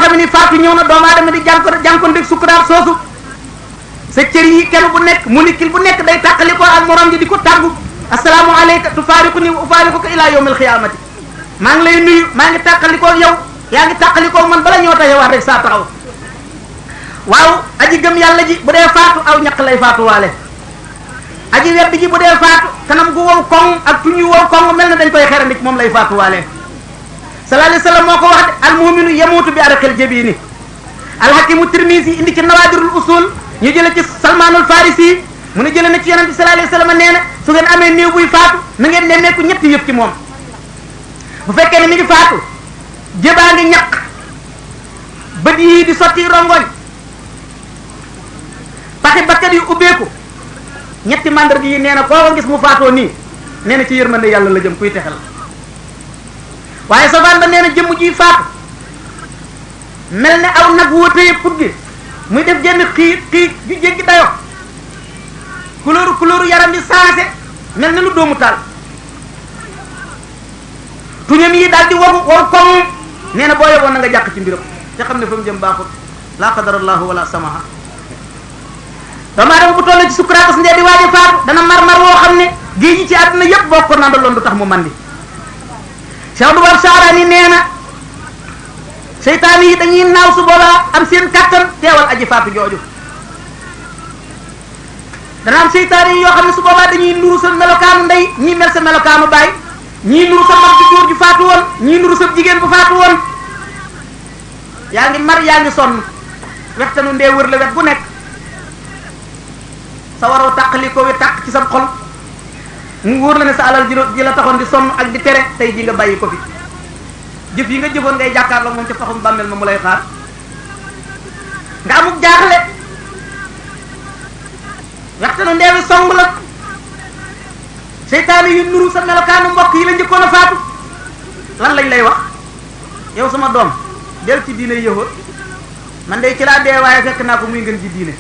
xam ni faatu ñëw na doomu aadama di jànkoon deg sukuraat soosu sa cër yi kenn bu nekk molécule bu nekk day tàqali ko ak morom ji di ko tàggu assalaamu alayka tufaariquni wa ufaariquka ila yawmil xiyaamati maa ngi lay nuyu maa ngi tàqali ko yow yaa ngi tàqali ko man bala ñoo taxe wax rek saa taxaw waaw aji gëm yàlla ji bu dee faatu aw ñaq lay faatu waale aji wedd ji bu dee faatu kanam gu wow koŋ ak tuñu wow koŋ mel na dañ koy xerandik moom lay faatu waale sallallahu alayhi wa sallam moo ko wax de al muminu yamuutu bi araqil jabini alhakimu tirmisi indi ci nawaadirul usul ñu jële ci salmaanul farisi mu ne jële na ci yonente sallallahu alayhi wa sallam nee na su ngeen amee néew buy faatu na ngeen nemmeeku ñetti yëf ci moom bu fekkee ne mi ngi faatu jëbaa ngi ñaq bët yi di sotti rongoñ paxi bakkat yu ubbeeku ñetti mandarga yi nee na koo ko gis mu faatoo nii nee na ci yërmande yàlla la jëm kuy texel waaye safaan ba nee na jëmm ji faatu mel ne aw nag wóotee put gi muy def jenn xiit xiit ju jéggi dayo couleur yaram bi changé mel ne lu doomu taal tuñam yi daal di waru koŋ nee na boo yeboon na nga jàq ci mbiram te xam ne fa mu jëm baaxut laa qadarallahu wala samaha doomu aadama bu toll ci sukkuraatas ndee di waaje faatu dana mar woo xam ne géej yi ci àdduna yépp boo ko nandaloon du tax mu mandi Cheikh Abdou Saarani nee na seytaane yi dañuy naaw su boobaa am seen kattan teewal aji faatu jooju dana am seytaane yi yoo xam ne su boobaa dañuy nuru sa melokaanu ndey ñii mel sa melokaanu baay ñii nuru sa mag ju góor ju faatu woon ñii nuru sa jigéen bu faatu woon yaa ngi mar yaa ngi sonn wextanu ndee wër la wet bu nekk sa waroo tàqali ko wi tàq ci sa xol mu wóor la ne sa alal ji la taxoon di sonn ak di tere tey ji nga bàyyi ko fi jëf yi nga jëfoon ngay jàkkaarloo moom ca faxum bàmmeel ma mu lay xaar nga amuk jaaxle waxtanu ndeewi song la seytaane yu nuru sa melokaanu mbokk yi la njëkkoon a faatu lan lañ lay wax yow sama doom del ci diine yëhoot man de ci laa dee waaye fekk naa ko muy ngeen ci diine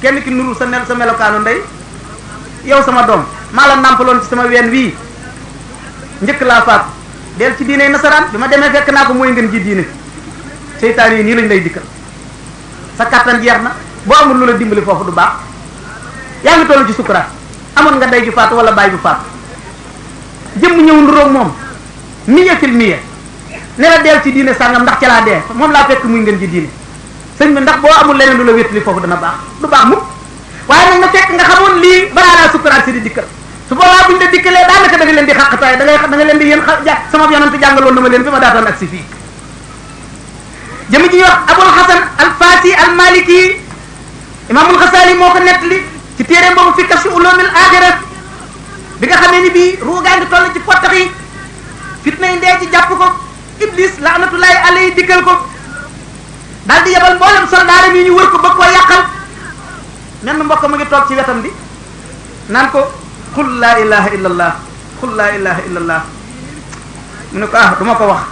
kenn ki nuru sa melokaanu ndey yow sama doom maa la nàmpaloon ci sama ween wii njëkk laa faatu del ci diine nasaraan bi ma demee fekk naa ko mooy ngeen ji diine seytaan yi nii lañ lay dikkal sa kattan jeex na boo amul lu la dimbali foofu du baax yaa ngi toll ci sukuraat amoon nga ndey ju faatu wala baay ju faatu jëmm ñëw nuroog moom miye fil miye ne la del ci diine sàngam ndax ca laa dee moom laa fekk muy ngeen ji diine sëñ bi ndax boo amul leneen lu la wéttali foofu dana baax du baax mukk waaye nag nga fekk nga xamoon lii balaa laa sukuraat si di dikkal su boobaa buñ la dikkalee daanaka da nga leen di xàqtaay da nga leen di yéen sama yonante jàngaloon na ma leen bi ma daataan ak si fii jëmi ji ñuy wax Abul Hasan al Fasi al Maliki Imaamul Xasaali moo ko nettali ci téere boobu fi Kashfi Ulumil Aaxira bi nga xamee ni bii ruugaa ngi toll ci pottax yi fitna yi ndee ci jàpp ko Iblis laanatullaahi alayhi dikkal ko daal di yebal mboolem soldaaram yi ñu wër ko bëgg koo yàqal menn mbokk mu ngi toog ci wetam di naan ko qul laa ilaha illa allah qul laa ilaha illa allah mu ne ko du ma ko wax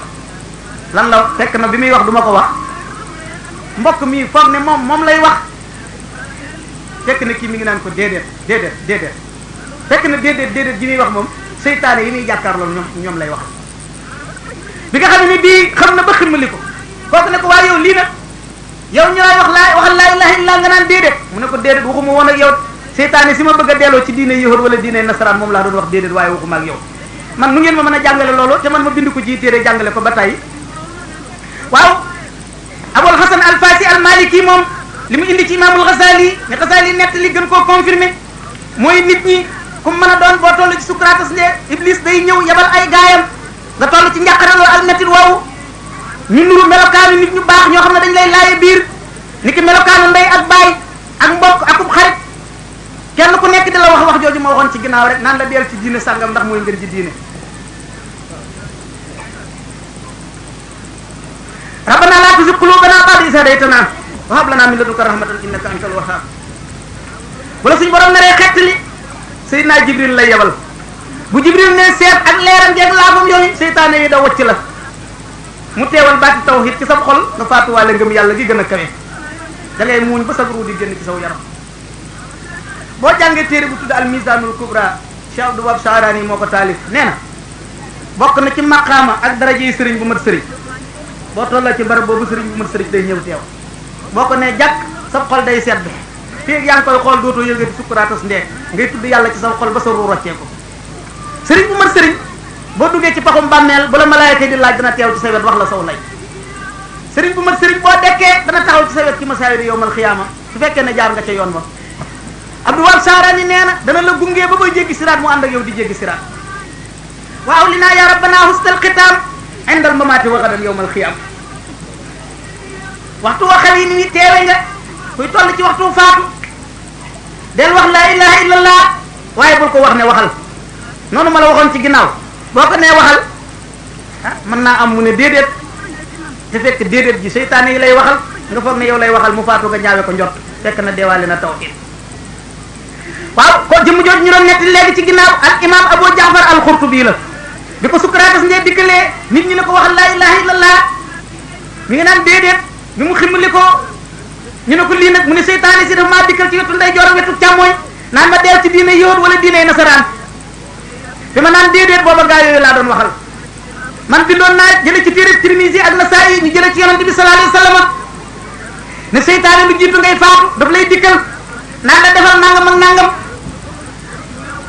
lan la fekk na bi muy wax du ma ko wax mbokk mi foog ne moom lay wax fekk na kii mi ngi naan ko déedéet fekk na déedéet ji muy wax moom seytaane yi muy jàkkaarloo ñoom lay wax bi nga xam ne bii xam na ba ximmali ko kooku ne ko waaye yow lii nag yow ñu lay waxal laa ilaha illa nga naan déedéet mu ne ko déedéet waxuma woon ak yow seytaane si ma bëgg a delloo ci diine yahud wala diine nasaraan moom laa doon wax déedéet waaye waxuma ak yow man nu ngeen ma mën a jàngale loolu te man ma bind ko ci téere jàngale ko ba tey waaw Abul Hasan al Fasi al Maliki moom li mu indi ci Imaamul Ghazali ne Ghazali nett li gën koo confirmé mooy nit ñi ku mën a doon boo toll ci sukraatas ndee Iblis day ñëw yebal ay gaayam nga toll ci njàqaraloo al metit woowu ñu nuru melokaanu nit ñu baax ñoo xam ne dañ lay laaye biir ni ki melokaanu ndey ak baay ak mbokk akub xarit kenn ku nekk di la wax jooju ma waxoon ci ginnaaw rek naan la del ci diine sàngam ndax mooy ngeen ci diine rabbana la tuzigh qulubana ba'da idh hadaytana wa hab lana min ladunka rahmatan innaka antal wahhab wala suñu borom naree xettali Seydina Jibril lay yebal bu Jibril ne seet ak leeram jeeg laafam yooyu seytaane yi da wacc la mu teewal baati tawhid ci sa xol nga faatuwaale ngëm yàlla gi gën a kawe da ngay muuñ ba sa ruu di génn ci saw yaram boo jàngee téere bu tudd al mizanul kubra Cheikh Abdou Wahab Saarani moo ko taalif nee na bokk na ci maqaama ak daraje yi sëriñ bu mat sëriñ boo tolloo ci barab boobu sëriñ bu mat sëriñ day ñëw teew boo ko nee jàkk sa xol day sedd fii yaa ngi koy xool dootoo yëngati sukkuraatas ndee ngay tudd yàlla ci sa xol ba sa ruu roccee ko sëriñ bu mat sëriñ boo duggee ci paxum bàmmeel bu la malaayka di laaj dana teew ci sa wet wax la saw lay sëriñ bu mat sëriñ boo dekkee dana taxaw ci sa wet ci masaayiri yowmal xiyaama su fekkee ne jaar nga ca yoon wa Abdou Wahab Saarani nee na dana la gungee ba booy jéggi siraat mu ànd ak yow di jéggi siraat waaw li naa ya rabbana husnal xitaam indal mamaati wa gadan yowmal xiyaama waxtu wa xel yi ni teewe nga kuy toll ci waxtu faatu del wax laa ilaha illallah waaye bul ko wax ne waxal noonu ma la waxoon ci ginnaaw boo ko nee waxal mën naa am mu ne déedéet te fekk déedéet ji seytaane yi lay waxal nga foog ne yow lay waxal mu faatu nga ñaawe ko njott fekk na deewaale na tawhid waaw ko jëmm jooju ñu doon netti léegi ci ginnaaw ak imam Abu Jaafar al-Xurtubi la bi ko Sukraatas ndee dikkalee nit ñi ne ko waxal laa ilaha illallah mi ngi naan déedéet bi mu ximmali ko ñu ne ko lii nag mu ne seytaane si dafa maa dikkal ci wetu ndeyjoor ak wetu càmmooñ naan ma deel ci diine yóot wala diine nasaraan fi ma naan déedéet booba gaa yooyu laa doon waxal man bindoon naa jële ci téere Tirmisi ak Nasaa'i ñu jële ci yonent bi sallallahu alayhi wa sallam ne seytaane lu jiitu ngay faatu daf lay dikkal naan la defal nangam ak nangam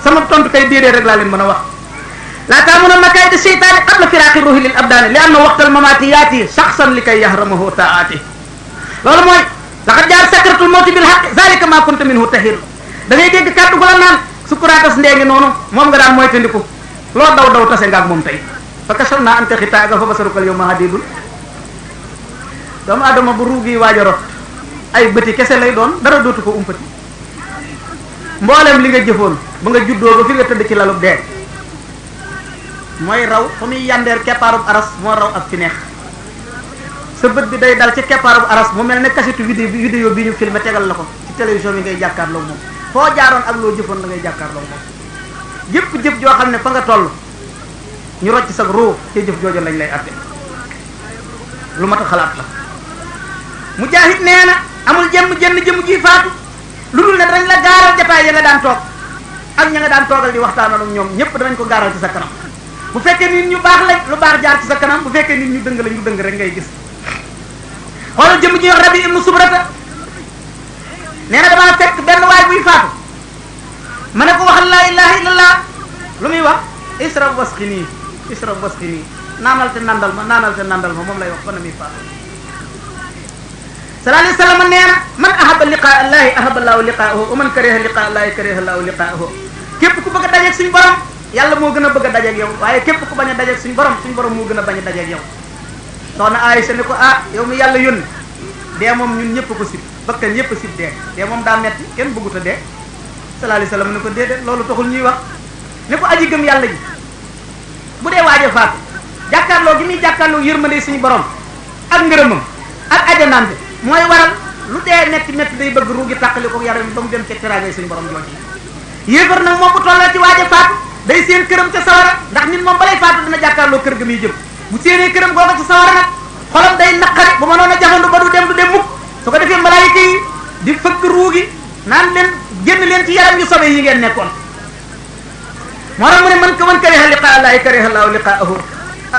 sama tontu kay déedéet rek laa leen mën a wax laa taamuna makaayida seytaane qabla firaaqi ruuhi lil abdaani li anna waqtal mamaati yaati shaxsan li kay yahramahu taati loolu mooy laqad jaar sakratul mawti bil haqq zalika ma kunta minhu tahir da ngay dégg kàddu gu la naan Sukraatas ndee ngi noonu moom nga daan moytandiku loo daw daw tase nga ak moom tey fa kashalnaa anka xitaaga fa basaruka al yawma hadiidun doomu adama bu ruugi waaj a rot ay bëti kese lay doon dara dootu ko umpati mboolem li nga jëfoon ba nga juddoo ba fi nga tëdd ci lalub dee mooy raw fu muy yandeer keppaarub aras moo raw ak fi neex sa bët bi day dal ci keppaarub aras mu mel ne kasetu vidéo bi ñu filmé tegal la ko ci télévision bi ngay jàkkaarloo moom foo jaaroon ak loo jëfoon da ngay jàkkaarloo moom jëpp jëf joo xam ne fa nga toll ñu rocc sa ruu ci jëf jooju lañ lay atte lu mat a xalaat la Mujaahid nee na amul jëmm ji faatu lu dul ne danañ la gaaral jataay ya nga daan toog ak ña nga daan toogal di waxtaanal ak ñoom ñëpp danañ ko gaaral ci sa kanam bu fekkee nit ñu baax lañ lu baax jaar ci sa kanam bu fekkee nit ñu dëng lañ lu dëng rek ngay gis xoolal jëmm ji wax Rabi ibnu Subrata nee na damaa fekk benn waay buy faatu ma ne ko waxal laa ilaha illallah lu muy wax ishrab wasqini naanal te nandal ma moom lay wax ba na muy faatu sallallahu alayhi wa sallam nee na man ahaba liqaa allahi ahaba allahu liqaahu wa man kariha liqaa allahi kariha allahu liqaahu képp ku bëgg a dajeeg suñu borom yàlla moo gën a bëgg a dajeeg yow waaye képp ku bañ a dajeeg suñu borom moo gën a bañ a dajeeg yow soxna Aysa ne ko yow mi yàlla yónni dee moom ñun ñëpp ko sib bakkan ñëpp sib dee moom daa metti kenn bëggut a dee sallallahu alayhi wa sallam ne ko déedéet loolu taxul ñuy wax ne ko aji gëm yàlla ji bu dee waaje faatu jàkkaarloo gi muy jàkkaarloo yërmande suñu borom ak ngërëmam ak ajanaam bi mooy waral lu dee metti day bëgg ruugi tàqali ko yaram ba mu dem ca teraangay suñu borom jooji yéefar nag moom bu tolloo ci waaje faatu day seen këram ca sawara ndax nit moom balay faatu dina jàkkaarloo kër ga muy jëm bu séenee këram googa ca sawara nag xolam day naqari bu mënoon a jafandu ba du dem mukk su ko defee malaayika yi di fëgg ruugi naan leen génn leen ci yaram yu sobe yi ngeen nekkoon moo tax mu ne man kariha liqaa allahi kariha allahu liqaahu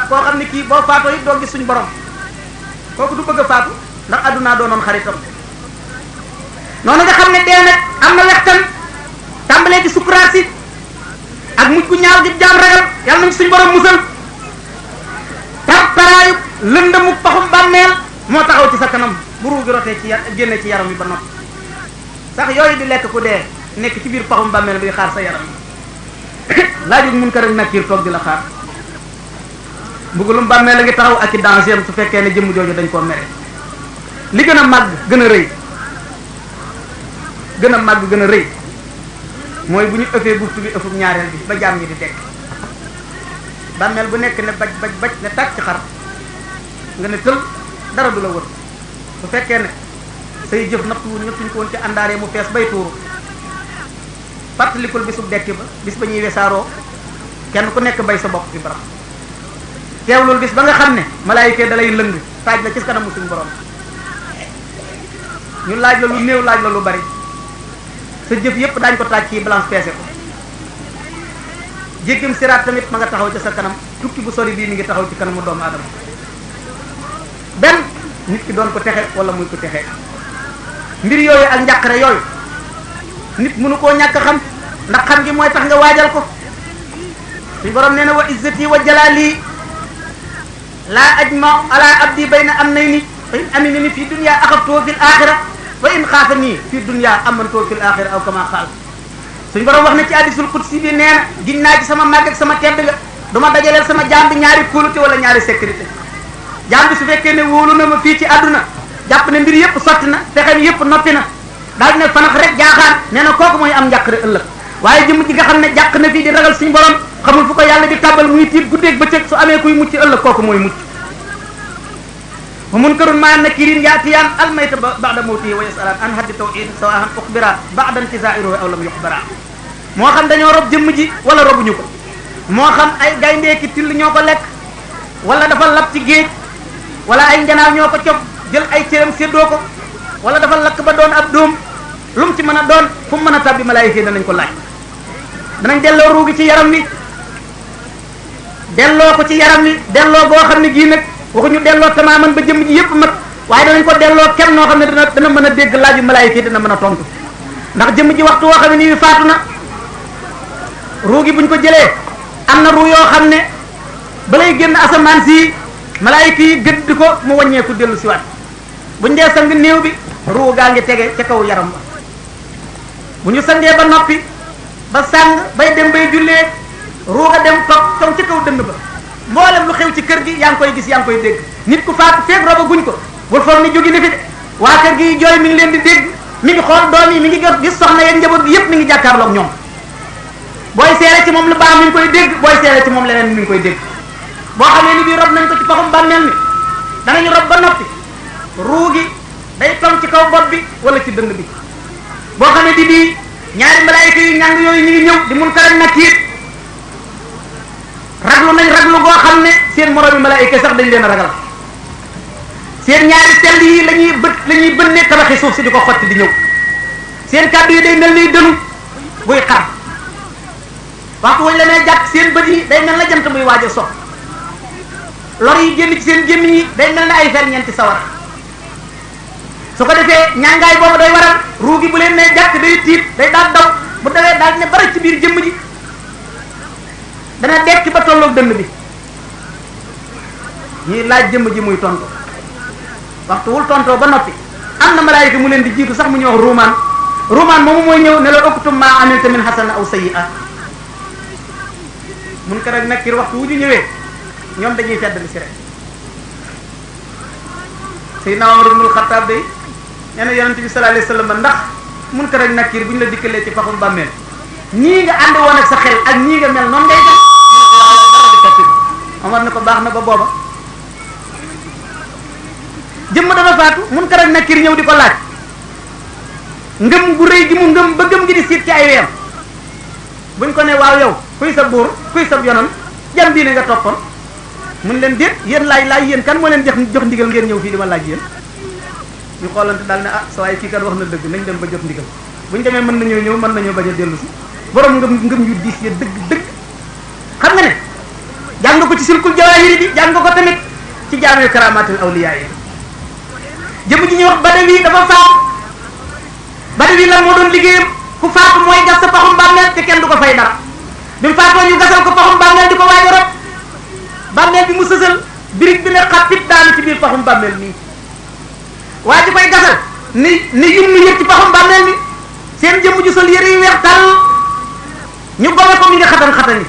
koo xam ne kii boo faatoo it doo gis suñu borom kooku du bëgg a faatu ndax addunaa doonoon xaritam noonu nga xam ne dee nag am na wextan tàmbalee ci sukuraat si ak mujj gu ñaaw gi jaam ragal yàlla nañ suñu borom musal taraayu lëndëmu paxum bàmmeel moo taxaw ci sa kanam bu ruugi rotee ci génne ci yaram yi ba noppi sax yooyu di lekk ku dee nekk ci biir paxum bàmmeel bi xaar sa yaram yi laajug Munkar ak Nakiir toog di la xaar mbugulum bàmmeel la ngi taxaw ak i danger su fekkee ne jëmm jooju dañ koo mere li gën a màgg gën a rëy mooy bu ñu ëffee buftu bi ëffub ñaareel bi ba jaam ñi di dekk bàmmeel bu nekk ne baj ne tàkk ci xar nga ne tël dara du la wër su fekkee ne say jëf nattuñ ko woon ci àndaaree mu fees bay tuuru fàttalikul bisub dekki ba bis ba ñuy wesaaroo kenn ku nekk bay sa bopp fi barab teewlul bis ba nga xam ne malaayika da lay lëng taaj la ci kanamu suñu borom ñu laaj la lu néew laaj la lu bari sa jëf yépp daañ ko taaj ci balance peese ko jéggim siraat tamit ma nga taxaw ci sa kanam tukki bu sori bii mi ngi taxaw ci kanamu doomu aadama benn nit ki doon ko texe wala muy ko texe mbir yooyu ak njàqare yooyu nit mënu koo ñàkk xam ndax xam gi mooy tax nga waajal ko suñu borom nee na wa izzati wa jalali laa ajma ala abdi bayna amnayni fa in aminani fi dunya axaftoo fi l axira wa in xaafanii fi dunya amantoo fi l axira aw kama xaal suñu borom wax na ci hadisul qudsi bi nee na giñ naa ci sama màgg ak sama tedd nga du ma dajaleel sama jaam bi ñaari kóolute wala ñaari sécurité jaam bi su fekkee ne wóolu na ma fii ci àdduna jàpp ne mbir yëpp sotti na fexem yëpp noppi na daal di ne fanax rek jaaxaan nee na kooku mooy am njàqare ëllëg waaye jëmm ji nga xam ne jàq na fii di ragal suñu borom xamul fu ko yàlla di tàbbal muy tiit guddeeg bëccëg su amee kuy mucc ëllëg kooku mooy mucc wa munkarun maa nakirin yaatiyaan almayta ba'da mawtihi wa yasalaan an haddi tawhid sawaan uxbira ba'da intisairuhu aw lam yuxbira moo xam dañoo rob jëmm ji wala robuñu ko moo xam ay gayndeeki till ñoo ko lekk wala dafa lab ci géej wala ay njanaaw ñoo ko cof jël ay cëram séddoo ko wala dafa lakk ba doon ab dóom lu mu ci mën a doon fu mu mën a tabbi malaayika yi danañ ko laaj danañ delloo ruugi ci yaram wi delloo ko ci yaram wi delloo boo xam ne gii nag waxuñu delloo tamaaman ba jëmm ji yëpp mat waaye danañ ko delloo kenn noo xam ne dana mën a dégg laaju malaayika yi dana mën a tontu ndax jëmm ji waxtu woo xam ne nii faatu na ruugi buñ ko jëlee am na ruu yoo xam ne balay génn asamaan si malaayika yi gëdd ko mu wàññeeku dellu siwaat buñ dee sang néew bi ruu gaa ngi tege ca kaw yaram ba bu ñu sangee ba noppi ba sang bay dem bay jullee ruu ga dem toog ca kaw dënn ba mboolem lu xew ci kër gi yaa ngi koy gis yaa ngi koy dégg nit ku faatu feeg roba guñ ko bul foog ni jógi na fi de waa kër gi jooy mi ngi leen di dégg mi ngi xool doom yi mi ngi gis soxna yeeg njaboot bi yépp mi ngi jàkkaarloog ñoom booy seere ci moom lu baax mi ngi koy dégg booy seere ci moom leneen mi ngi koy dégg boo xamee ni bii rob nañ ko ci paxum bàmmeel mi danañu rob ba noppi ruu gi day tong ci kaw bopp bi wala ci dënd bi boo xamee di bii ñaari malaayika yu ñàng yooyu ñu ngi ñëw di Munkar ak Nakiir raglu nañ raglu goo xam ne seen moromi malaayika sax dañ leen a ragal seen ñaari tell yi lañuy bënne tabaxi suuf si di ko xotti di ñëw seen kàddu yi day mel ni dënu buy xar waxtu wañ la nee jàkk seen bët yi day mel na jant buy waaj a sox lor yi génn ci seen gémmiñ yi day mel na ay ferñeenti sawara su ko defee ñàngaay boobu day waral ruu gi bu leen nee jàkk day tiit day daal daw bu dawee daal ne bari ci biir jëmm ji dana dekki ba tolloog dënn bi ñuy laaj jëmm ji muy tontu waxtu wul tontoo ba noppi am na malaayika mu leen di jiitu sax mu ñuy wax ruumaan moomu mooy ñëw ne la uktum ma amilta min hasana aw sayyi'a Munkar ak Nakiir waxtu wu ñu ñëwee ñoom dañuy feddali si rek Seydina Umar ibnul Xattaab day nee na yonente bi sallallahu alayhi wasallam ndax Munkar ak Nakiir bu ñu la dikkalee ci paxum bàmmeel ñii nga ànd woon ak sa xel ak ñii nga mel noonu ngay def Omar ne ko baax na ba booba jëmm dana faatu Munkar ak Nakiir ñëw di ko laaj ngëm gu rëy gi mu ngëm ba gëm gi di siit ci ay weyam buñ ko ne waaw yow kuy sa buur kuy sa yonon jam diine nga toppoon mun leen déet yéen laaj yéen kan moo leen jox ndigal ngeen ñëw fii di ma laaj yéen ñu xoolante daal ne ah sa waaye kii kat wax na dëgg nañ dem ba jot ndigal buñ demee mën nañoo ñëw mën nañoo bañ a dellu si borom ngëm yu diis ya dëgg xam nga ne jàng nga ko ci silkul jawaahiri bi jàng nga ko tamit ci jaamee karamatul awliya yi jëm ji ñuy wax Badawi dafa faatu Badawi lan moo doon liggéeyam ku faatu mooy gas sa paxum bàmmeel te kenn du ko fay dara bi mu faatoo ñu gasal ko paxum bàmmeel di ko waaj a rob bàmmeel bi mu sësal birig bi ne xappit daanu ci biir paxum bàmmeel nii waa ji koy gasal ni yum ni yëg ci paxum bàmmeel bi seen jëmm ju sol yëre yu weex tàll ñu gome ko mi nga xatan-xatan yi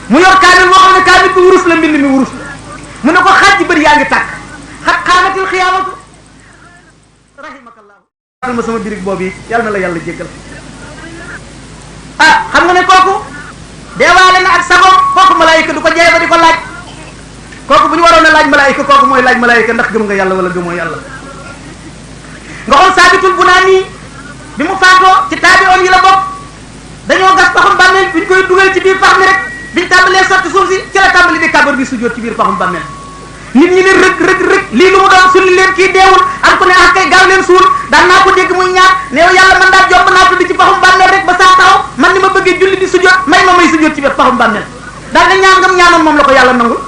mu yor kaamil moo xam ne kaamil bi wurus la mbind mi wurus la mu ne ko xaaj ci bët yaa ngi tàkk xat xaamatil xiyaamatu rahimakallahu ma sama birig boobu yi yàlla na la yàlla jéggal ah xam nga ne kooku deewaale na ak sagoom kooku malaayika du ko jeey ba di ko laaj kooku bu ñu waroon a laaj malaayika kooku mooy laaj malaayika ndax gëm nga yàlla wala gëmoo yàlla nga xool Saabitul Bunaani bi mu faatoo ci taabi'oon yi la bokk dañoo gas paxum bàmmeel bi ñu koy dugal ci biir pax mi rek biñ tàmbalee sotti suuf si ci la tàmbali di kabar bi sujjóot ci biir paxum bàmmeel nit ñi ne rëg lii lu mu doon sulli leen kii deewul am ku ne ah kay gaaw leen suul daan naa ko dégg muy ñaar ne yow yàlla man daal jomb naa tudd ci paxum bàmmeel rek ba saa taxaw man ni ma bëggee julli di sujjóot may sujjóot ci biir paxum bàmmeel daal na ñaan ngam ñaanoon moom la ko yàlla nangul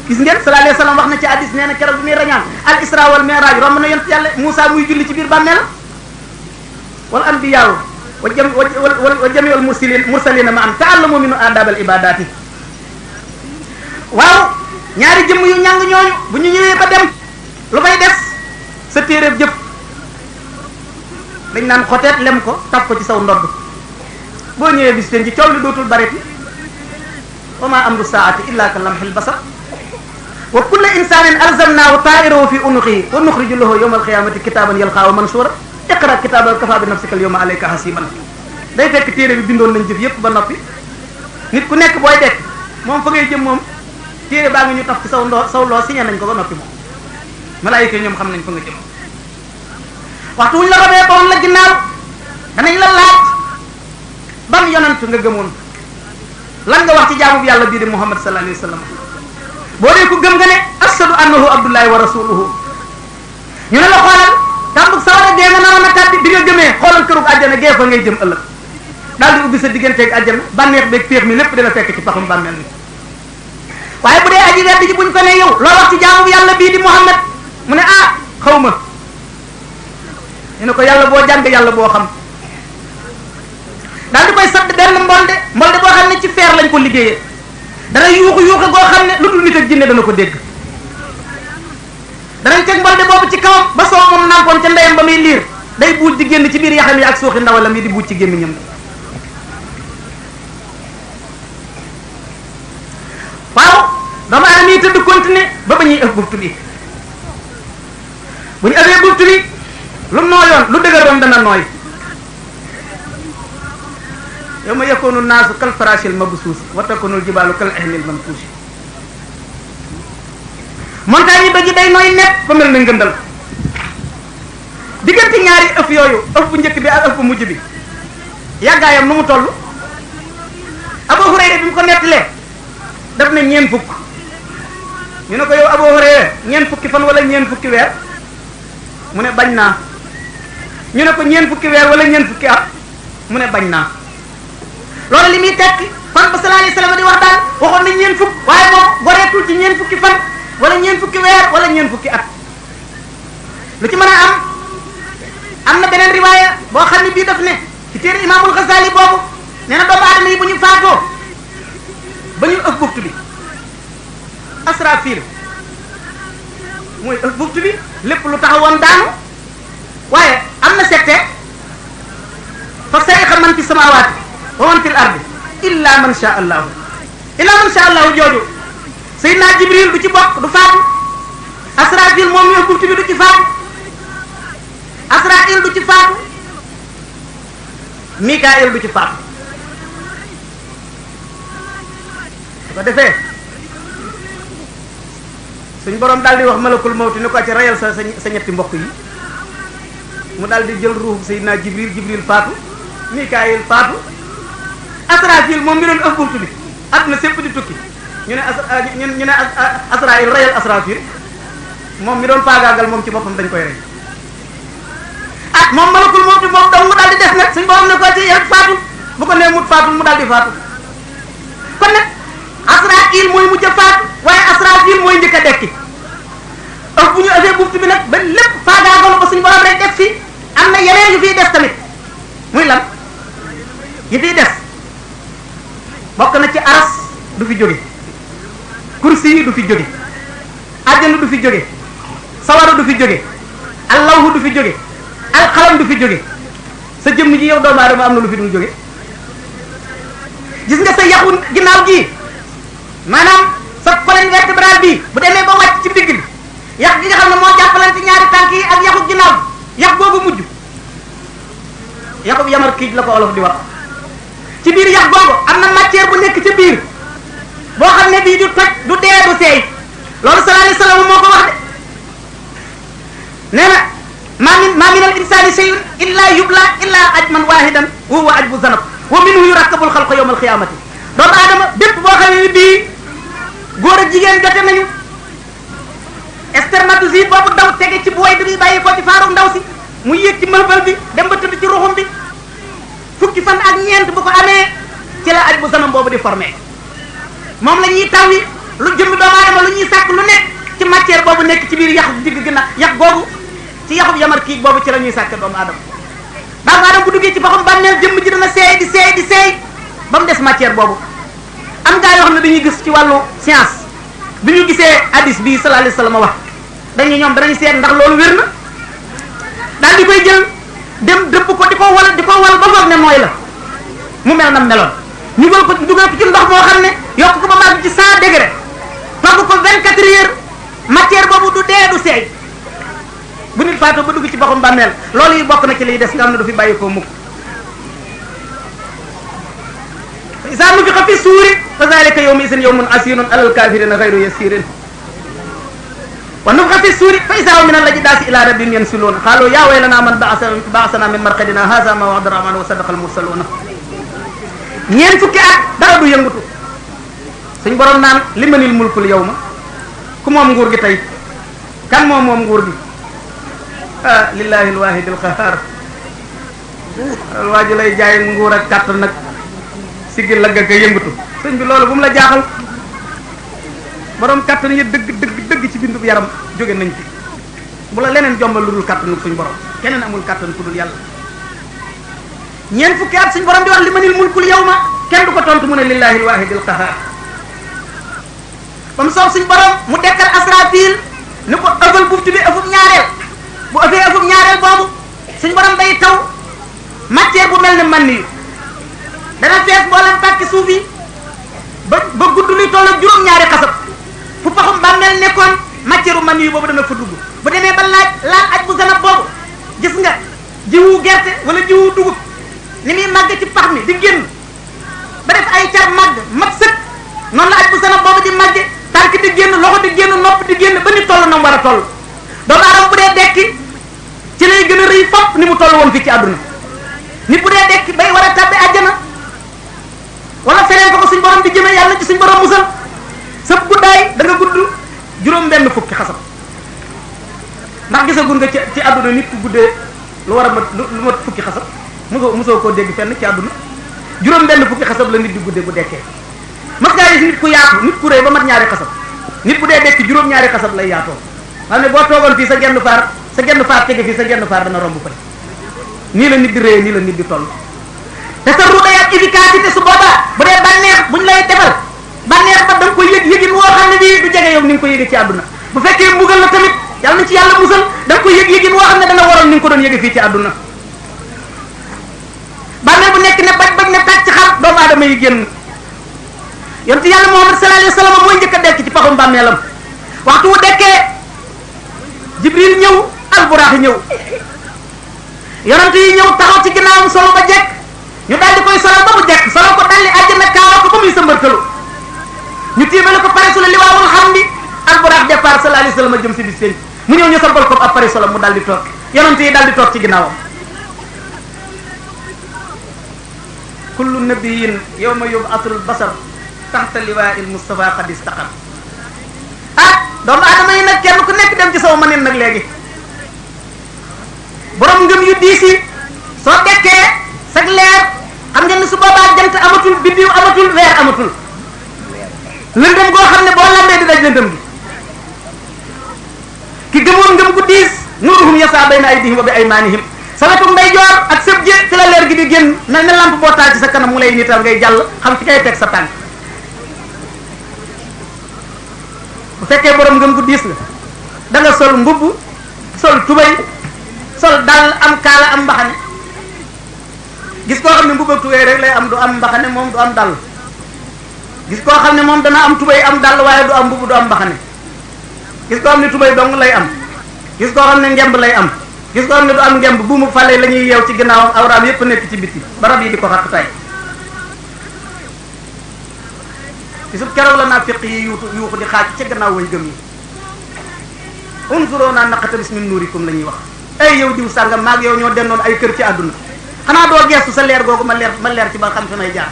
gis ngeen sallallahu alayhi wasallam wax na ci hadis nee na keroog bi muy rañaan al isra wal mi'raj romb na yonent yàlla Moussa muy julli ci biir bàmmeel wal anbiyaaw wa jami'ul mursalina ma am ta'allamu min adab al ibadati waaw ñaari jëmm yu ñàng ñooñu bu ñu ñëwee ba dem lu fay des sa téeréb jëf dañ naan xoteet lem ko taf ko ci saw ndodd boo ñëwee bis teen ci coow li dootul bareti wa ma amru saati illa ka lamhil basar wa kullu insanin alzamnahu ta'irahu fi unuqihi wa nukhriju lahu yawma alqiyamati kitaban yalqahu manshura iqra kitabaka kafa bi nafsika alyawma alayka hasiban day fekk téere bi bindoon nañ jëf yépp ba noppi nit ku nekk booy dekk moom fa ngay jëm moom téere baa ngi ñu taf ci saw loo signé nañ ko ba noppi moom malaayika ñoom xam nañ fa nga jëm waxtu wuñ la robee boon la ginnaaw danañ la laaj ban yonent nga gëmoon lan nga wax ci jaamu bi yàlla bii di Muhammad sallallahu alayhi wa sallam boo dee ko gëm nga ne ashadu annahu abdullahi wa rasuluhu ñu ne la xoolal tàmbug sawara gee nga naroon a tàbbi bi nga gëmee xoolal kërug àjjana gee fa ngay jëm ëllëg daal di ubbi sa digganteeg àjjana bànneex beeg péex mi lépp dina fekk ci paxum bàmmeel mi waaye bu dee aji wedd ji buñ ko ne yow loo wax ci jaamu bi yàlla bii di Muhammad mu ne xaw ma ñu ne ko yàlla boo jàng yàlla boo xam daal di koy sadd benn mbolde boo xam ne ci feer lañ ko liggéeyee dana yuuxu goo xam ne lu dul nit ak jinne dana ko dégg danañ teg mbolde boobu ci kawam ba soo moom nampoon ca ndeyam ba muy liir day buuj di génn ci biir yaxam yi ak suuxi ndawalam yi di buuj ci gémmiñam waaw dama am yi tëdd continuer ba ñuy ëf buftu bi bu ñu ëfee buftu bi lu nooyoon lu dëgëroon dana nooy yawma yakunu naasu kal farashil mabsuus wa takunul jibaalu kal ahnil manfuush montagne yi ba ji day nooy nepp ba mel na ngëndal diggante ñaari ëf yooyu ëf bu njëkk bi ak ëf bu mujj bi yàggaayam nu mu toll Abu Hurayra bi mu ko nettalee daf ne ñeen fukk ñu ne ko yow Abu Hurayra ñeen fukki fan wala ñeen fukki weer mu ne bañ naa ñu ne ko ñeen fukki weer wala ñeen fukki at mu ne bañ naa loolu li muy tekki fan ba sallallahu alayhi wasallam di wax daal waxoon nañ ñeen fukk waaye moom goreetul ci ñeen fukki fan wala ñeen fukki weer wala ñeen fukki at lu ci mën a am na beneen riwaaya boo xam ne bii daf ne ci téere Imaamul Ghazali boobu nee na doomu aadama yi bu ñu faatoo ba ñu ëf buftu bi Asrafil mooy ëf buftu bi lépp lu taxawoon daanu waaye am na secte fa sayqa man fi samaawaati wa man fil ardi illa man sha allahu jooju Seydina Jibril du ci bokk du faatu Asrafil moom ñu ëf buftu bi du ci faatu Asrail du ci faatu Mikael du ci faatu su ko defee suñ borom daal di wax malakul mawti ni ko ci rayal sa ñetti mbokk yi mu daal di jël ruuxu Seydina Jibril faatu Mikael faatu Asrafil moom mi doon ëf buftu bi àdduna sépp di tukki ñu ne Asrail rayal Asrafil moom mi doon faagaagal moom ci boppam dañ koy rey moom malakul mawti moom daw mu daal di des nag suñ borom ne ko ci yow faatu bu ko nee mut faatu mu daal di faatu kon nag Asrail mooy mujj a faatu waaye Asrafil mooy njëkk a dekki ëf bu ñu ëfee buftu bi nag ba lépp faagaagalu ba suñ borom rek def fi am na yeneen yu fiy des tamit muy lan yi fiy des bokk na ci aras du fi jóge kursi yi du fi jóge àjjana du fi jóge sawara du fi jóge allahu du fi jóge alxalam du fi jóge sa jëmm ji yow doomu aadama am na lu fi dul jóge gis nga sa yaxu ginnaaw gi maanaam sa colonne vertébrale bi bu demee ba wàcc ci digg bi yax gi nga xam ne moo jàppalante ñaari tànk yi ak yaxu ginnaaw bi yax googu mujj yaxu yamar kiij la ko olof di wax ci biir yax googu am na matière bu nekk ca biir boo xam ne bii du toj du dee du seey loolu sallallahu alayhi wasallam moo ko wax de nee na ma min al insani shay'un illa yubla illa ajman wahidan wa huwa ajbu zanab wa minhu yurakkabu al khalqu yawm al qiyamati doomu aadama bépp boo xam ne bii góor ak jigéen jote nañu spermatozoïde boobu daw tege ci booy bi bàyyi ko ci faaru ndaw si mu yéeg ci mëlbal bi dem ba tëdd ci ruxum bi fukki fan ak ñeent bu ko amee ci la aj bu zanam boobu di formé moom la ñuy taw yi lu jëmmi doomu aadama lu ñuy sàkk lu nekk ci matière boobu nekk ci biir yax digg ginnaaw yax googu ci yaxub yamar kii boobu ci la ñuy sàkke doomu aadama. doomu aadama bu duggee ci baxam bàmmeel jëmm ji dana seey di seey di seey ba mu des matière boobu. am gaa yoo xam ne dañuy gis ci wàllu science bi ñu gisee hadis bi sallallahu alayhi wasallam wax dañu ñoom danañ seet ndax loolu wér na daal di koy jël dem dëpp ko di ko wal ba foog ne mooy la mu mel na meloon ñu gël ko dugal ko ci ndox moo xam ne yokk ko ba màgg ci 100 degré togg ko 24 heures matière boobu du dee du seey bu nit faatoo ba dugg ci baxum bàmmeel loolu yi bokk na ci liy des nga xam ne du fi bàyyi ko mukk. isa nufixa fi suuri fa zalika yawma isin yawmun asirun alal kafirina ghayru yasirin wa nufixa fi suuri fa isa hum min al-ajdaasi ila rabbihim yansiluun qaalu ya waylana man ba'asana min marqadina hadha ma wa'ada rahman wa sadaqa al-mursalun. ñeent fukki at dara du yëngutu suñ borom naan limanil mulkul yawma ku moom nguur gi tey kan moom nguur gi ah lillahi al-wahid al-qahhar waa ji lay jaay nguur ak kàttan nag sigil la gagga yëngatu sëñ bi loolu bu mu la jaaxal borom kàttan yi dëgg ci bindu yaram jóge nañ ci bu la leneen jombal lu dul kàttanu suñ borom keneen amul kàttan ku dul yàlla. ñeent fukki at suñ borom di wax limanil mulkul yawma kenn du ko tontu mu ne lillahi al-wahidil qahhar ba mu soob suñ borom mu dekkal Asrafil ni ko ëffal buftu bi ëffub ñaareel bu ëffee ëffub ñaareel boobu suñ borom day taw matière bu mel ne man yu dana fees mboolem pàkki suuf yi ba gudd luy toll ak juróom-ñaari xasab fu paxum bàmmeel nekkoon matière man yu boobu dana fa dugg bu demee ba laal aj bu zanab boobu gis nga jiwu gerte wala jiwu dugub ni muy màgg ci pax mi di génn ba def ay car màgg mat sëkk noonu la aj bu zanab boobu di màgge tànk di génn loxo di génn nopp di génn ba ni toll na mu war a toll doomu aadama bu dee dekki ci lay gën a rëy fopp ni mu toll woon fii ci àdduna nit bu dee dekki bay war a tàbbi àjjana wala feneen fa ko suñ borom di jëmee yàlla ci suñ borom musal sa guddaay da nga gudd juróom-benn fukki xasab ndax gisagul nga ci àdduna nit ku guddee lu war a mat lu mat fukki xasab mosoo koo dégg fenn ci àdduna juróom-benn fukki xasab la nit di guddee bu dekkee mas ngaa gis nit ku yaatu nit ku rëy ba mat ñaari xasab nit bu dee dekk juróom-ñaari xasab lay yaatoo xam ne boo toogoon fii sa genn faar tege fii sa genn faar dana romb fële nii la nit di rëyee nii la nit di toll te sa ruuda ak efficacité su boobaa bu dee bànneex buñ lay defal bànneex ba da nga koy yëgin woo xam ne bii du jege yow ni nga ko yëge ci àdduna bu fekkee mbugal la tamit yàlla nañ ci yàlla musal da nga koy yëgin woo xam ne dana waroon ni nga ko doon yëge fii ci àdduna bànneex bu nekk ne baj ne tàcc xar doomu aadama yi génn yonent yàlla Muhammad sallallahu alayhi wa sallam mooy njëkk a dekk ci paxum bàmmeelam waxtu wu dekkee Jibril ñëw Alburaax ñëw yonent yi ñëw taxaw ci ginnaawam solo ba jekk ñu daal di koy solal ba mu jekk solal ko dalli àjjana kaala ko ba muy sëmbartalu ñu tiimale ko pare solo liwaawul hamdi Alburaax départ sallallahu alayhi wa sallam jëm si bis seen mu ñëw ñu sampal ko ab pare solo mu daal di toog yonent yi daal di toog ci ginnaawam kullu nabiyyin yawma yub'athul basar taxta liwaa'il Mustafa qad istaqam doomu aadama yi nag kenn ku nekk dem ci saw manin nag léegi borom ngëm yu diis yi soo dekkee sag leer xam ngeen ni su boobaa jant amatul biddiw amatul weer amatul lëndëm goo xam ne boo lambee di daj lëndëm gi ki gëmoon ngëm gu diis nuruhum yasaa bayna aydihim wa bi aymanihim sa wetu ndeyjoor ak sëb ji ci la leer gi di génn na ne lamp boo taal ci sa kanam mu lay niital ngay jàll xam ci kay teg sa tànk bu fekkee borom ngëm gu diis la da nga sol mbubb sol tubay sol dal am kaala am mbaxane gis koo xam ne mbubb ak tubay rek lay am du am mbaxane moom du am dal gis koo xam ne moom dana am tubay am dal waaye du am mbubb du am mbaxane gis koo xam ne tubay dong lay am gis koo xam ne ngemb lay am gis koo xam ne du am ngemb buumu fale la ñuy yeew ci ginnaawam awraam yépp nekk ci biti barab yi di ko xatt tay gisub keroog la naafiq yi yuuxu di xaaj ca gannaaw way gëm yi unzuruna naqtabis min nuurikum la ñuy wax ay yow diw sàngam maag yow ñoo dendoon ay kër ci àdduna xanaa doo geestu sa leer googu ma leer ci ba xam fi may jaar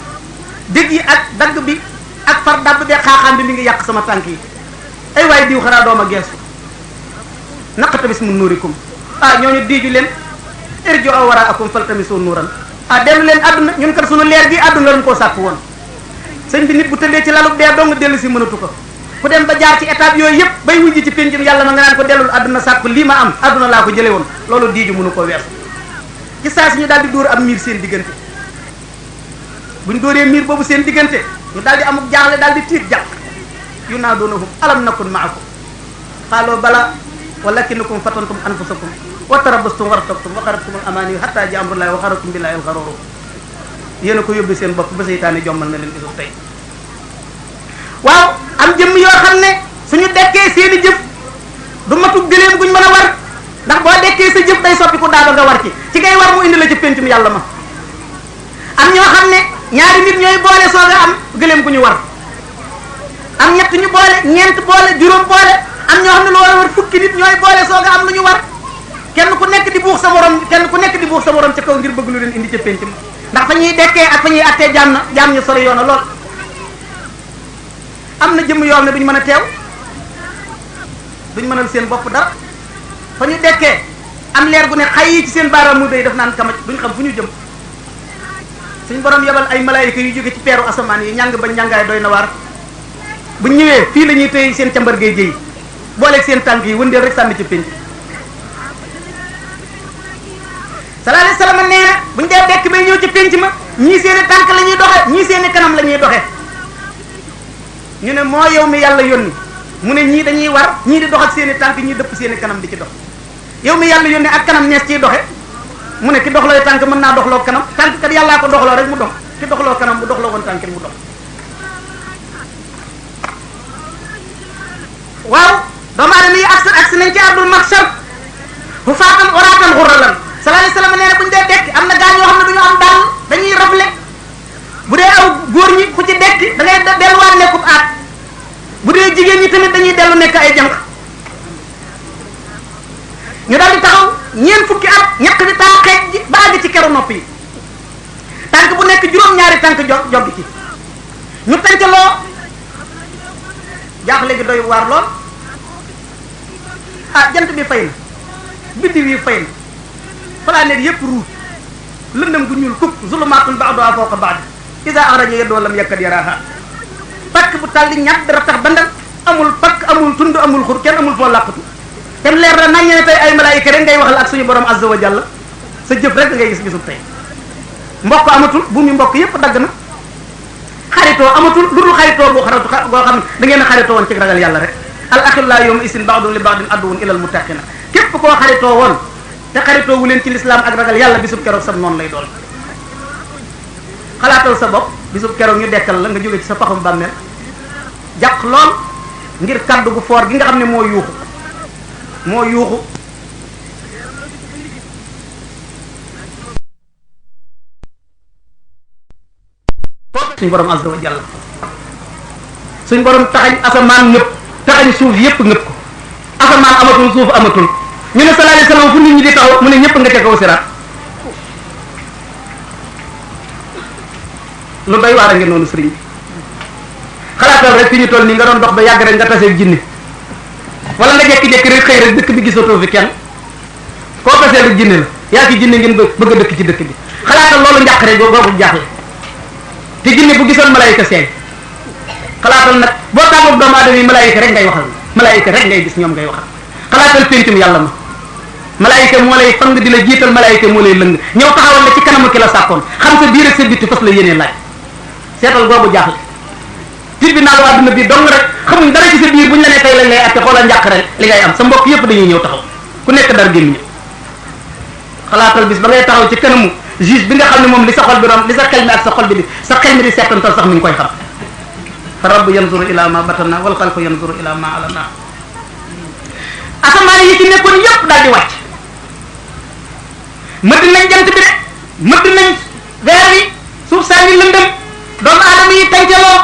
dégg yi ak dagg bi ak far dabb be xaaxaam bi mi ngi yàq sama tànk yi ay waaye diw xanaa dooma geestu naqtabis min nuurikum ñooñu diiju leen irji'u wara'akum faltamisu nuuran dellu leen àdduna ñun kat sunu leer gi àdduna lañ koo sàkk woon sëñ bi nit bu tëddee ci lalub dee dong dellu si mënatu ko ku dem ba jaar ci étape yooyu yëpp bay wujj ci péncum yàlla ma nga naan ko dellul àdduna sàkku lii ma am àdduna laa ko jële woon loolu diiju mënu ko weesu ci saa si ñu daal di dóor am miir seen diggante buñ dóoree miir boobu seen diggante ñu daal di amuk jaaxle daal di tiit jàq yu naa doonahum alam nakun maakum qaaloo bala walakinnakum fatantum anfusakum wa tarabastum wartabtum wa xarabtum al amaani hatta ja amrullahi wa xaratum billahi al xaroru yéen a ko yóbbu seen bopp ba seytaane jommal na leen bisub tey waaw am jëmm yoo xam ne suñu dekkee seeni jëf du matu gëléem guñ mën a war ndax boo dekkee sa jëf day soppi ku daaba nga war ci ngay war mu indi la ci péncum yàlla ma am ñoo xam ne ñaari nit ñooy boole sooga am gëléem gu ñu war am ñett ñu boole ñeent boole juróom boole am ñoo xam ne lu war a war fukki nit ñooy boole sooga am lu ñu war kenn ku nekk di buux sa morom ca kaw ngir bëgg lu leen indi ca pénc ma ndax fa ñuy dekkee ak fa ñuy attee jaam ñu sori yoona lool am na jëmm yoo xam ne duñ mën a teew duñ mënal seen bopp dara fa ñu dekkee am leer gu ne xay yi ci seen baaraam mu day def naan kamaj duñ xam fu ñu jëm suñ borom yebal ay malaayika yu jóge ci peeru asamaan yi ñàng ba ñàngaay doy na waar bu ñëwee fii la ñuy tëye seen cambar gay jëy booleeg seen tànk yi wëndeel rek sànni ci pénc sallallahu alayhi wasallam nee na buñ dee dekk bay ñëw ci pénc ma ñii seeni tànk la ñuy doxe ñii seeni kanam la ñuy doxe ñu ne moo yow mi yàlla yónni mu ne ñii dañuy war ñii di dox ak seeni tànk ñii dëpp seeni kanam di ci dox yow mi yàlla yónni ak kanam nees ciy doxe mu ne ki doxlooy tànk mën naa doxloo kanam tànk kat yàllaa ko doxloo rek mu dox ki doxloo kanam bu doxloo woon tànk mu dox waaw doomu aadama yi agsi nañ ci ardul mahshar fu faatan oraatan xurralan sallallahu alayhi wasallam nee na bu ñu dee dekk am na gaa ñoo xam ne du ñu am dàll dañuy rafle bu dee aw góor ñi ku ci dekk da ngay delluwaat nekkub aat bu dee jigéen ñi tamit dañuy dellu nekk ay jànq ñu daal di taxaw ñeent fukki at ñaq bi taa xeej ji ba àgg ci keru nopp yi tànk bu nekk juróom-ñaari tànk joggi ci ñu tàncaloo jaaxle gi doy waar lool jant bi fay na biddiw yi fay na planète yépp ruut lëndëm gu ñuul kukk zulumaatun ba'duha fawqa ba'd iza axraja yadahu lam yakad yaraha pakk bu tàlli ñat dara tax bandal amul pakk amul tund amul xur kenn amul foo làqatu te leer na nañ ne tey ay malaayika rek ngay waxal ak suñu borom azza wa jalla sa jëf rek ngay gis bisub tey mbokk amatul bu mu mbokk yépp dagg na xaritoo amatul lu dul xaritoo boo xam ne da ngeen a xaritoo woon ci ragal yàlla rek al axillaa yawma isin ba'dun li ba'din aduwwun ilal muttaqina képp koo xaritoo woon te xaritoo wu leen ci lislaam ak ragal yàlla bisub keroog sam noonu lay doon xalaatal sa bopp bisub keroog ñu dekkal la nga jóge ci sa paxum bàmmeel jàq lool ngir kaddu gu foor gi nga xam ne moo yuuxu suñ borom azza wa jalla suñ borom taxañ asamaan ñëpp taxañ suuf yépp ñëpp ko asamaan amatul suuf amatul ñu ne sallallahu alayhi wasallam fu nit ñi di taxaw mu ne ñëpp nga ca kaw siraat lu doy waar a ngeen noonu sëriñ bi xalaatal rek fi ñu toll nii nga doon dox ba yàgg rek nga tasee jinne wala nga jekki-jekki rek xëy rek dëkk bi gisatoo fi kenn koo tasee rek jinne la yaa ki jinne ngeen bëgg a dëkk ci dëkk bi xalaatal loolu njàqare googu jaaxle te jinne bu gisoon malaayika seey xalaatal nag boo tàggoog doomu aadama yi malaayika rek ngay waxal malaayika rek ngay gis ñoom ngay waxal xalaatal péncum yàlla ma malaayika moo lay fang di la jiital malaayika moo lay lëng ñëw taxawal la ci kanamu ki la sàkkoon xam sa biir ak sa bitti fas la yéenee laaj seetal googu jaaxle tribunal àdduna bi dong rek xamuñ dara ci sa biir buñ la ne tey lañ lay atte xoolal njàqare li ngay am sa mbokk yépp dañuy ñëw taxaw ku nekk dar gémmiñ xalaatal bis ba ngay taxaw ci kanamu juge bi nga xam ne moom li sa xol bi doon li sa xel mi ak sa xol bi di sa xel mi di seetantal sax mi ngi koy xam fa rabbu yanzuru ila ma batana wal xalqu yanzuru ila ma alana asamaan yi ci nekkoon yépp daal di wàcc mëdd nañ jant bi de mëdd nañ weer yi suuf saa ngi lëndëm doomu aadama yi tàncaloo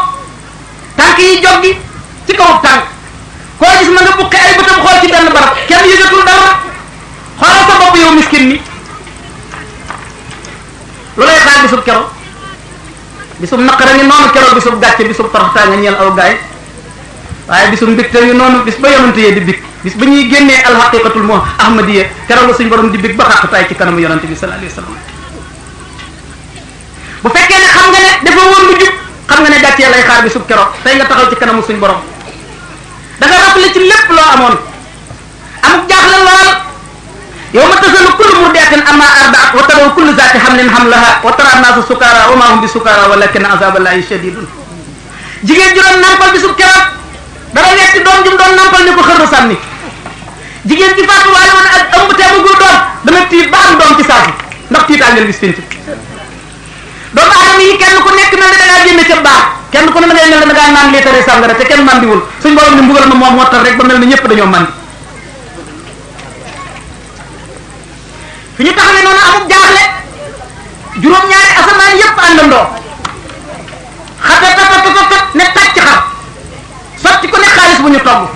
tànk yi joggi ci kaw tànk koo gis ma nga buqi ay bëtam xool ci benn barab kenn yëgatul dara xoolal sa bopp yow miskin mi lu lay xaar bisub keroog bisub naqara ni noonu keroog bisub gàcce bisub toroxtaa nga ñeel aw gaay waaye bisub mbégte ñu noonu bis ba yonante yee di big bis ba ñuy génnee alxaqiqatul moo ahmadiya keroog la suñu borom di big ba xàqtaay ci kanamu yonante bi sallallahu alayhi wasallam bu fekkee ne xam nga ne dafa woon lu jub xam nga ne gàccee lay xaar bisub keroog tey nga taxaw ci kanamu suñu borom da nga rafle ci lépp loo amoon amuk jaaxle lool yow ma tasalu kullu murdiatin amma ardaat wa taraw kullu zaati hamlin hamlaha wa tara naasa sukara wa ma hum bi sukara walakin azaballahi shadidun jigéen ju doon nampal bisub keroog dara wetti doom jum doon nampal ni ko xërru sànni jigéen ji faatu waale woon ak ëmb te amagul doom dana tiit ba am doom ci saafu ndax tiitaangel bis penc doomu aadama yi kenn ku nekk mel ne da ngaa génne ca baax kenn ku ne da ngay mel ne da ngaa naan liitare sàngara te kenn mandiwul suñ borom ni mbugal ma moom wottal rek ba mel ne ñëpp dañoo mandi fi ñu taxawee noonu amul jaaxle juróom-ñaari asamaan yëpp àndandoo xatat ne tàcc xar sotti ko ne xaalis bu ñu togg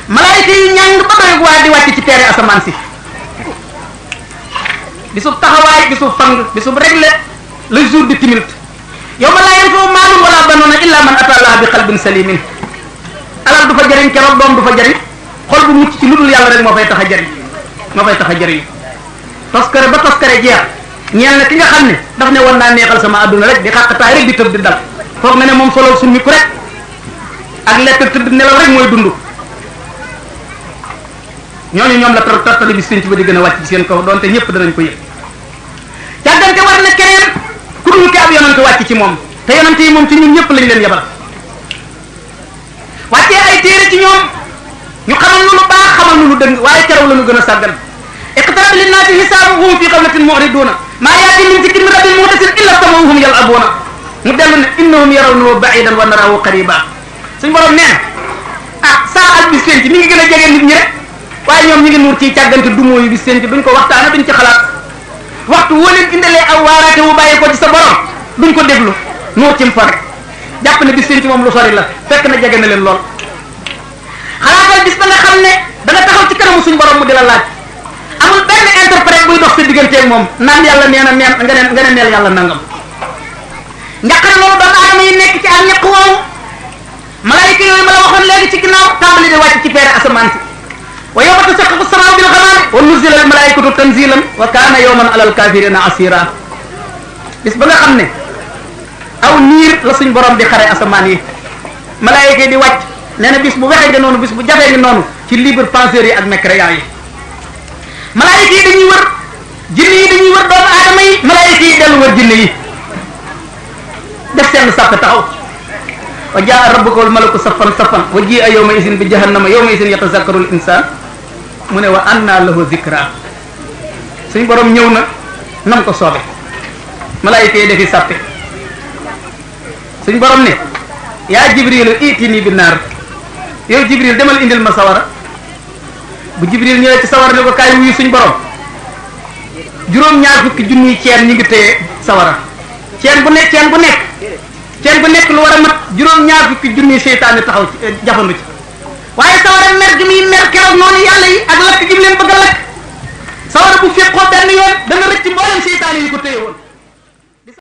malaayika yi ñàng ba doy waa di wàcc ci teere asamaan si bisub taxawaay bisub fang bisub réglé le jour du tumulte yow ma laa yanfa'u maalun wala banuuna illa man ataa Allaha bi qalbin salimin alal du fa jëriñ keroog doom du fa jëriñ xol bu mucc ci lu dul yàlla rek moo fay tax a jëriñ toskare ba toskare jeex ñeel na ki nga xam ne daf ne woon naa neexal sama adduna rek di xàqataay rek di tëb di dal foog na ne moom solo summi ku rek ak lekk tëdd nelaw rek mooy dund ñooñu ñoom la tartali bi sinc ba di gën a wàcc ci seen kaw doonte ñëpp danañ ko yëg càggante war na keneen ku dul ki ab yonante wàcc ci moom te yonante yi moom ci ñun ñëpp lañ leen yabal wàccee ay téere ci ñoom ñu xamal lu lu baax xamal lu lu dëng waaye keroog la ñu gën a sàggan iqtaraba linnaasi hisaabuhum fi ghaflatin mu'riduuna maa yaati min zikrin min rabbihim muhdathin illa stama'uhu yal'abuuna mu dellu ne innahum yarawnahu ba'iidan wa naraahu qariiban suñ borom nee na saa ak bis penc mi ngi gën a jege nit ñi rek waaye ñoom ñi ngi nuur ciy càggante dumoo yu bis penc duñ ko waxtaane duñ ci xalaat waxtu woo leen indalee aw waaraate wu bàyyi ko ci sa borom duñ ko déglu nuur ci mu fa rek jàpp ne bis penc moom lu sori la fekk na jege na leen lool xalaatal bis ba nga xam ne da nga taxaw ci kanamu suñ borom mu di la laaj amul benn interprète buy dox sa digganteeg moom naan yàlla nee na nga ne neel yàlla nangam njaqare loolu doomu aadama yi nekk ci ak ñaq woowu malaayika yooyu ma la waxoon léegi ci ginnaaw tàmbali di wàcc ci peere asamaan si wa yawma tashaqqaqu as-samaa'u bil ghamami wa nuzzila al malaa'ikatu tanzilan wa kaana yawman ala al kafirina asira bis ba nga xam ne aw niir la suñ borom di xare asamaan yi malaayika yi di wàcc nee na bis bu wexee de noonu bis bu jafee ni noonu ci libre penseurs yi ak mécréants yi malaayika yi dañuy wër jinne yi dañuy wër doomu aadama yi malaayika yi dellu wër jinne yi def seen sàpp taxaw wa jaa rabbuka wal malaku saffan saffan wa ji'a yawma idhin bi jahannama yawma idhin yatazakkaru al insan mu ne wa anna lahu zikra suñ borom ñëw na nam ko soobe malaayika yi defi sàppe suñ borom ne yaa jibril itini bi naar yow jibril demal indil ma sawara bu jibril ñëwee ci sawara ne ko kaay wuyu suñ borom juróom-ñaar fukki junniy ceen ñi ngi téye sawara ceen bu nekk lu war a mat juróom-ñaar fukki junniy seytaane taxaw ci jafandu ci waaye sawara mer gi muy mer keroog noonu yàlla yi ak lakk gi mu leen